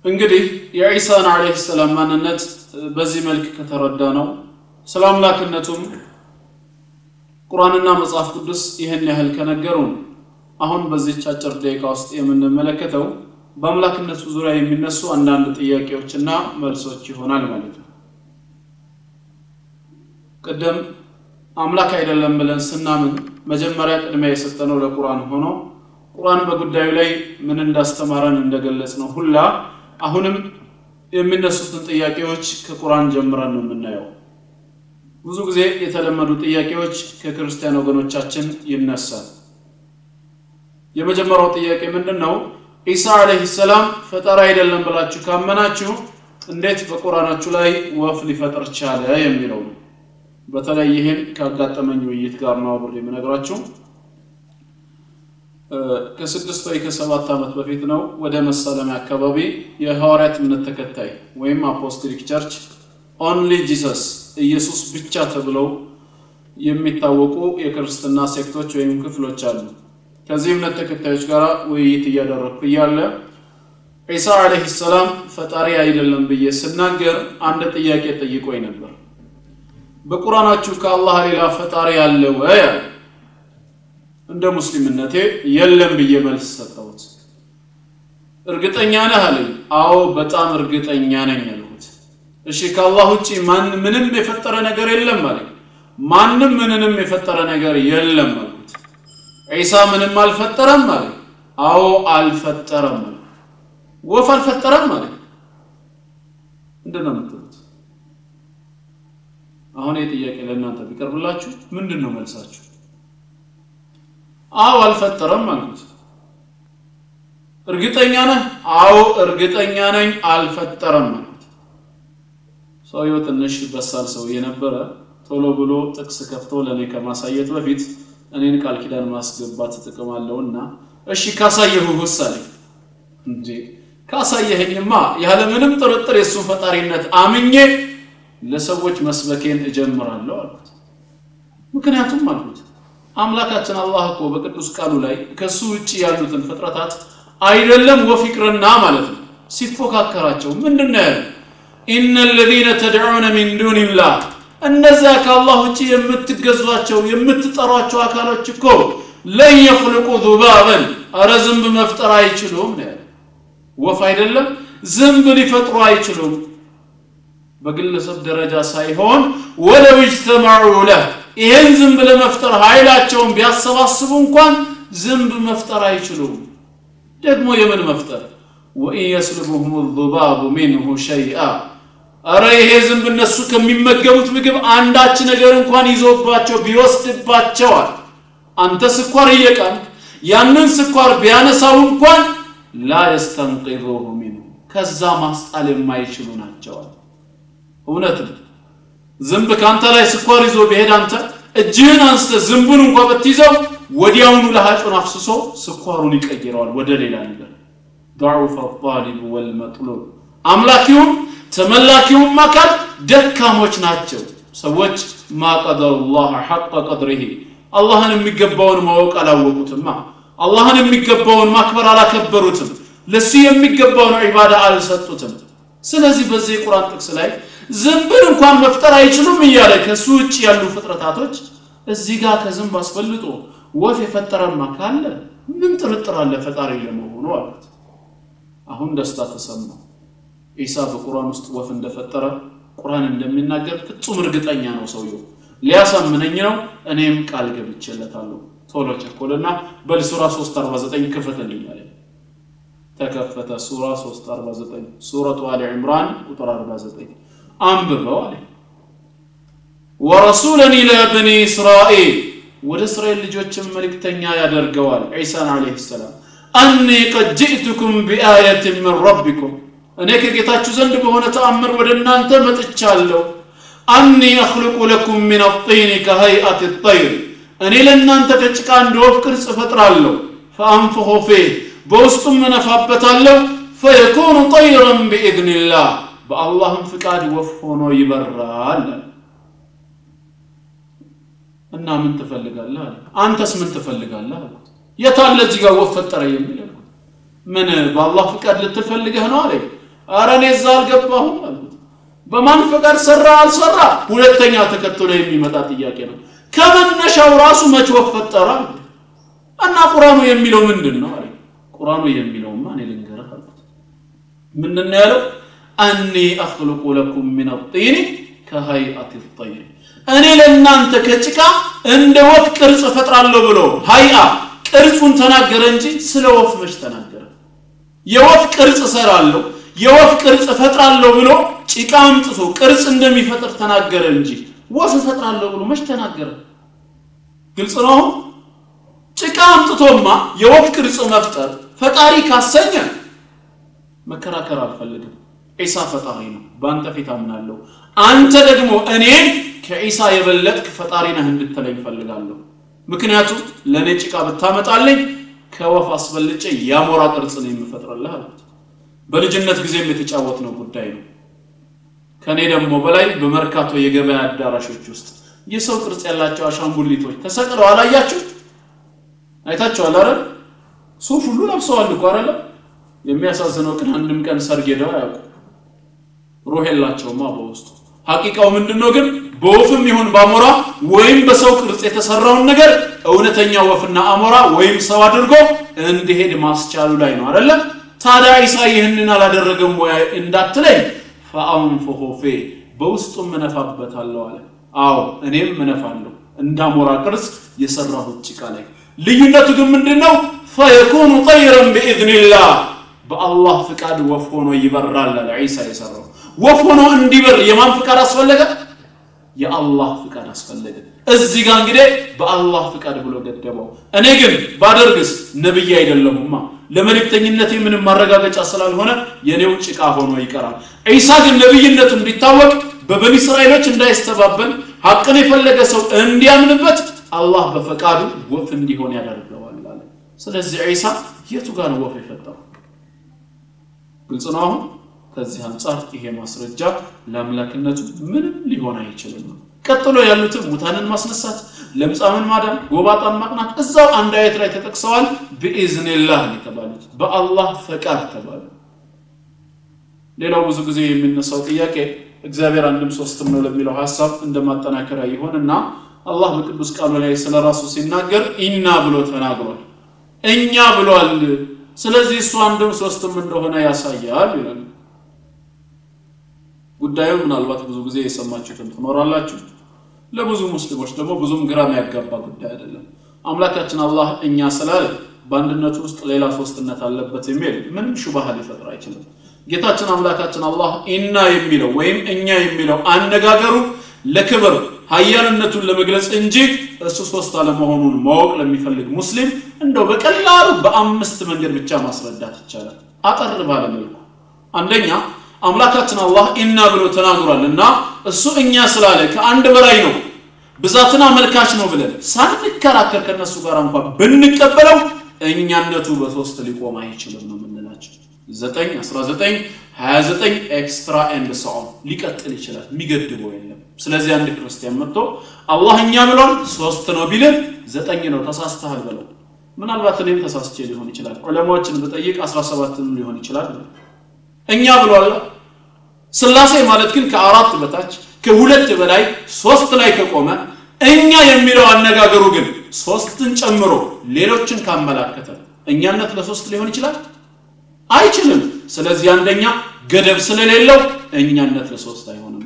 እንግዲህ የዒሳን ዓለይሂ ሰላም ማንነት በዚህ መልክ ከተረዳ ነው ስለ አምላክነቱም ቁርአንና መጽሐፍ ቅዱስ ይህን ያህል ከነገሩን አሁን በዚህ አጭር ደቂቃ ውስጥ የምንመለከተው በአምላክነቱ ዙሪያ የሚነሱ አንዳንድ ጥያቄዎችና መልሶች ይሆናል ማለት ነው። ቀደም አምላክ አይደለም ብለን ስናምን መጀመሪያ ቅድሚያ የሰጠነው ለቁርአን ሆኖ ቁርአን በጉዳዩ ላይ ምን እንዳስተማረን እንደገለጽነው ሁላ አሁንም የሚነሱትን ጥያቄዎች ከቁርአን ጀምረን ነው የምናየው። ብዙ ጊዜ የተለመዱ ጥያቄዎች ከክርስቲያን ወገኖቻችን ይነሳል። የመጀመሪያው ጥያቄ ምንድነው? ኢሳ አለይሂ ሰላም ፈጣሪ አይደለም ብላችሁ ካመናችሁ እንዴት በቁርአናችሁ ላይ ወፍ ሊፈጥር ቻለ የሚለው ነው። በተለይ ይሄን ካጋጠመኝ ውይይት ጋር ነው አብሬ የምነግራችሁ። ከ6 ወይ ከ7 ዓመት በፊት ነው ወደ መሳለሚያ አካባቢ የሐዋርያት እምነት ተከታይ ወይም Apostolic Church Only Jesus ኢየሱስ ብቻ ተብለው የሚታወቁ የክርስትና sect ኦች ወይም ክፍሎች አሉ። ከዚህ እምነት ተከታዮች ጋር ውይይት እያደረኩ እያለ ኢሳ አለይሂ ሰላም ፈጣሪ አይደለም ብዬ ስናገር አንድ ጥያቄ ጠይቆኝ ነበር። በቁርአናችሁ ከአላህ ሌላ ፈጣሪ አለ ወይ? እንደ ሙስሊምነቴ የለም ብዬ መልስ ሰጠሁት። እርግጠኛ ነህ አለኝ። አዎ በጣም እርግጠኛ ነኝ አልኩት። እሺ ከአላህ ውጪ ማን ምንም የፈጠረ ነገር የለም አለኝ። ማንም ምንንም የፈጠረ ነገር የለም አልኩት። ዒሳ ምንም አልፈጠረም አለኝ። አዎ አልፈጠረም አለኝ። ወፍ አልፈጠረም አለኝ። ምንድነው የምትሉት? አሁን ይሄ ጥያቄ ለእናንተ ቢቀርብላችሁ ምንድነው መልሳችሁ? አዎ አልፈጠረም አልኩት። እርግጠኛ ነህ? አዎ እርግጠኛ ነኝ አልፈጠረም አልኩት። ሰውየው ትንሽ በሳል ሰው የነበረ ቶሎ ብሎ ጥቅስ ከፍቶ ለኔ ከማሳየት በፊት እኔን ቃል ኪዳን ማስገባት ጥቅም አለውና እሺ ካሳየሁህስ አለኝ። እንዴ ካሳየኸኝማ ያለ ምንም ጥርጥር የሱን ፈጣሪነት አምኜ ለሰዎች መስበኬን እጀምራለሁ አልኩት። ምክንያቱም አልኩት አምላካችን አላህ እኮ በቅዱስ ቃሉ ላይ ከሱ ውጪ ያሉትን ፍጥረታት አይደለም ወፊቅርና ማለት ነው ሲፎካከራቸው ምንድነው ያለው? إن الذين تدعون من دون الله እነዛ ከአላህ ውጪ የምትገዟቸው የምትጠሯቸው አካሎች እኮ لن يخلقوا ذبابا ኧረ ዝንብ መፍጠር አይችሉም ነው ያለው። ወፍ አይደለም ዝንብ ሊፈጥሩ አይችሉም። በግለሰብ ደረጃ ሳይሆን ወለው اجتمعوا له ይሄን ዝንብ ለመፍጠር ኃይላቸውን ቢያሰባስቡ እንኳን ዝንብ መፍጠር አይችሉም። ደግሞ የምን መፍጠር? وإن يسلبهم الذباب منه شيئا አረ ይሄ ዝንብ እነሱ ከሚመገቡት ምግብ አንዳች ነገር እንኳን ይዞባቸው ቢወስድባቸዋል አንተ ስኳር እየቃምክ ያንን ስኳር ቢያነሳው እንኳን لا يستنقذوه منه ከዛ ማስጣል የማይችሉ ናቸው። እውነት ነው። ዝንብ ካንተ ላይ ስኳር ይዞ ቢሄድ አንተ እጅህን አንስተ ዝንቡን እንኳን ብትይዘው ወዲያውኑ ለሃጩን አፍስሶ ስኳሩን ይቀይረዋል ወደ ሌላ ነገር። ضعف الطالب والمطلوب አምላኪውም ተመላኪውም አካል ደካሞች ናቸው። ሰዎች ما قدر الله حق قدره አላህን የሚገባውን ማወቅ አላወቁትማ፣ አላህን የሚገባውን ማክበር አላከበሩትም፣ ለሱ የሚገባውን ዒባዳ አልሰጡትም። ስለዚህ በዚህ የቁርአን ጥቅስ ላይ ዝንብን እንኳን መፍጠር አይችሉም እያለ ከሱ ውጭ ያሉ ፍጥረታቶች እዚህ ጋር ከዝንብ አስፈልጦ ወፍ የፈጠረማ ካለ ምን ጥርጥር አለ ፈጣሪ ለመሆኑ አሉት። አሁን ደስታ ተሰማው። ኢሳ በቁርአን ውስጥ ወፍ እንደፈጠረ ቁርአን እንደሚናገር ፍጹም እርግጠኛ ነው ሰውየው። ሊያሳምነኝ ነው፣ እኔም ቃል ገብቼለታለሁ። ቶሎ ቸኮልና በል ሱራ 349 ክፈትልኝ አለ። ተከፈተ። ሱራ 349 ሱረቱ አሊ ዕምራን ቁጥር 49 አንብበው አለ። ወረሱለን ኢላ በኒ እስራኤል ወደ እስራኤል ልጆችም መልእክተኛ ያደርገዋል ዒሳን ዓለይሂ ሰላም። አኒ ቀድ ጅእቱኩም ቢአየትን ሚን ረቢኩም እኔ ከጌታችሁ ዘንድ በሆነ ተአምር ወደ እናንተ መጥቻለሁ። አኒ አኽልቁ ለኩም ሚን አጢን ከሀይአት ጠይር እኔ ለእናንተ ከጭቃ እንደ ወፍ ቅርጽ እፈጥራለሁ። ፈአንፍኹ ፊህ በውስጡም እነፋበታለሁ። ፈየኩኑ ጠይረን ቢኢዝኒላህ በአላህም ፍቃድ ወፍ ሆኖ ይበራል። እና ምን ትፈልጋለህ አለ። አንተስ ምን ትፈልጋለህ አልኩት። የታለ እዚህ ጋር ወፍ ፈጠረ የሚል አልኩት። ምን በአላህ ፍቃድ ልትፈልገህ ነው አለ። ኧረ እኔ እዛ አልገባሁም አልኩት። በማን ፈቃድ ሰራ አልሰራ ሁለተኛ ተከትሎ የሚመጣ ጥያቄ ነው። ከመነሻው ራሱ መች ወፍ ፈጠረ እና ቁርአኑ የሚለው ምንድነው አለኝ። ቁርአኑ የሚለውማ እኔ ልንገርህ አልኩት። ምንድነው ያለው? አኒ አኽሉቁ ለኩም ሚን الطين كهيئة الطير፣ እኔ ለእናንተ ከጭቃ እንደ ወፍ ቅርጽ እፈጥራለሁ ብሎ ሀይአ ቅርጹን ተናገረ እንጂ ስለ ወፍ መች ተናገረ? የወፍ ቅርጽ እሰራለሁ የወፍ ቅርጽ እፈጥራለሁ ብሎ ጭቃ አምጥቶ ቅርጽ እንደሚፈጥር ተናገረ እንጂ ወፍ እፈጥራለሁ ብሎ መች ተናገረ? ግልጽ ነው። ጭቃ አምጥቶማ የወፍ ቅርጽ መፍጠር ፈጣሪ ካሰኘ መከራከር አልፈልግም። ዒሳ ፈጣሪ ነው፣ በአንተ ፊት አምናለሁ። አንተ ደግሞ እኔን ከዒሳ የበለጥክ ፈጣሪ ነህ እንድትለኝ እፈልጋለሁ። ምክንያቱም ለእኔ ጭቃ ብታመጣልኝ ከወፍ አስበልጬ የአሞራ ቅርጽ ነው የምፈጥርልህ አልኩት። በልጅነት ጊዜም የተጫወትነው ጉዳይ ነው። ከኔ ደግሞ በላይ በመርካቶ የገበያ አዳራሾች ውስጥ የሰው ቅርጽ ያላቸው አሻንጉሊቶች ተሰቅለው አላያችሁ? አይታችኋል አይደል? ሱፍ ሁሉ ለብሰዋል እኮ አይደል? የሚያሳዝነው ግን አንድም ቀን ሰርግ ሄደው አያውቁም። ሩህ የላቸውማ በውስጡ። ሐቂቃው ምንድነው ግን በወፍም ይሁን በአሞራ ወይም በሰው ቅርጽ የተሰራውን ነገር እውነተኛ ወፍና አሞራ ወይም ሰው አድርጎ እንዲሄድ ማስቻሉ ላይ ነው አይደለ? ታዲያ ዒሳ ይህንን አላደረገም ወይ እንዳትለኝ፣ ፈአንፉኹ ፊህ በውስጡም እነፋበታለሁ አለ። አዎ እኔም እነፋለሁ እንደ አሞራ ቅርጽ የሰራሁት ጭቃ ላይ። ልዩነቱ ግን ምንድነው? ፈየኩኑ ጠይረን ቢኢዝኒላህ በአላህ ፍቃድ ወፍ ሆኖ ይበራል አለ ዒሳ። የሰራው ወፍ ሆኖ እንዲበር የማን ፍቃድ አስፈለገ? የአላህ ፍቃድ አስፈለገ። እዚህ ጋር እንግዲህ በአላህ ፍቃድ ብሎ ገደበው። እኔ ግን ባደርግስ ነብይ አይደለሁማ፣ ለመልእክተኝነቴ ምንም ማረጋገጫ ስላልሆነ የኔው ጭቃ ሆኖ ይቀራል። ዒሳ ግን ነብይነቱ እንዲታወቅ በበኒ እስራኤሎች እንዳይስተባበል ሐቅን የፈለገ ሰው እንዲያምንበት አላህ በፈቃዱ ወፍ እንዲሆን ያደርገዋል አለ። ስለዚህ ዒሳ የቱ ጋር ነው ወፍ የፈጠረው? ግልጽ ነው። አሁን ከዚህ አንጻር ይሄ ማስረጃ ለአምላክነቱ ምንም ሊሆን አይችልም። ቀጥሎ ያሉትም ሙታንን ማስነሳት፣ ለምጻምን ማዳን፣ ጎባጣን ማቅናት እዛው አንድ አየት ላይ ተጠቅሰዋል። ቢኢዝኒላህ የተባሉት በአላህ ፈቃድ ተባሉ። ሌላው ብዙ ጊዜ የሚነሳው ጥያቄ እግዚአብሔር አንድም ሶስትም ነው ለሚለው ሐሳብ እንደማጠናከሪያ ይሆንና አላህ በቅዱስ ቃሉ ላይ ስለራሱ ሲናገር ኢና ብሎ ተናግሯል። እኛ ብሏል። ስለዚህ እሱ አንድም ሶስትም እንደሆነ ያሳያል ይላል። ጉዳዩ ምናልባት ብዙ ጊዜ የሰማችሁትም ትኖራላችሁ። ለብዙ ሙስሊሞች ደግሞ ብዙም ግራም ያጋባ ጉዳይ አይደለም። አምላካችን አላህ እኛ ስላለ በአንድነቱ ውስጥ ሌላ ሶስትነት አለበት የሚል ምንም ሹብሃ ሊፈጥር አይችልም። ጌታችን አምላካችን አላህ ኢና የሚለው ወይም እኛ የሚለው አነጋገሩ ለክብር ኃያልነቱን ለመግለጽ እንጂ እሱ ሶስት አለመሆኑን ማወቅ ለሚፈልግ ሙስሊም እንደው በቀላሉ በአምስት መንገድ ብቻ ማስረዳት ይቻላል፣ አጠር ባለ መልኩ። አንደኛ አምላካችን አላህ ኢና ብሎ ተናግሯል እና እሱ እኛ ስላለ ከአንድ በላይ ነው፣ ብዛትን አመልካች ነው ብለን ሳንከራከር ከነሱ ጋር እንኳን ብንቀበለው እኛነቱ በሶስት ሊቆም አይችልም ነው የምንላቸው። 9፣ 19፣ 29 etcetera and so on ሊቀጥል ይችላል፣ የሚገድበው የለም። ስለዚህ አንድ ክርስቲያን መጥቶ አላህ እኛ ብሏል ሶስት ነው ቢልን 9 ነው ተሳስተሃል በለው። ምናልባት እኔም ተሳስቼ ሊሆን ይችላል፣ ዑለማዎችን ብጠይቅ 17ም ሊሆን ይችላል። እኛ ብሏል። ስላሴ ማለት ግን ከአራት በታች ከሁለት በላይ ሶስት ላይ ከቆመ እኛ የሚለው አነጋገሩ ግን ሶስትን ጨምሮ ሌሎችን ካመላከተ እኛነት ለሶስት ሊሆን ይችላል አይችልም። ስለዚህ አንደኛ ገደብ ስለሌለው እኛነት ለሶስት አይሆንም።